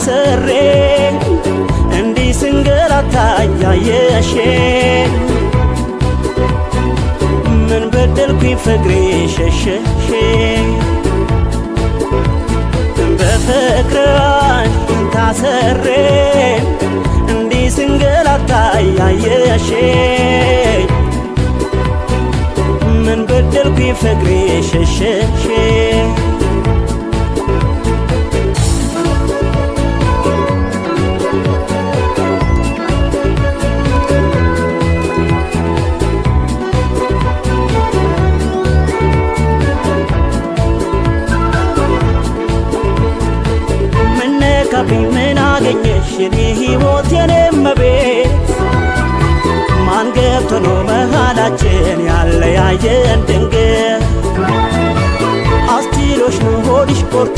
ታስሬ እንዲህ ስንገላታ ያየሽ፣ ምን በደልኩኝ ፍቅሬ ሸሸሽ? በፍቅርሽ ታስሬ እንዲህ ስንገላታ ያየሽ፣ ምን በደልኩኝ ፍቅሬ ሸሸሽ? ምነካብኝ? ምን አገኘሽ? የኔ ሕይወት፣ የኔ እመቤት፣ ማን ገብቶ ነው መሃላችን ያለያየን ድንገት? አስችሎሽ ነው ሆድሽ ቆርጦ?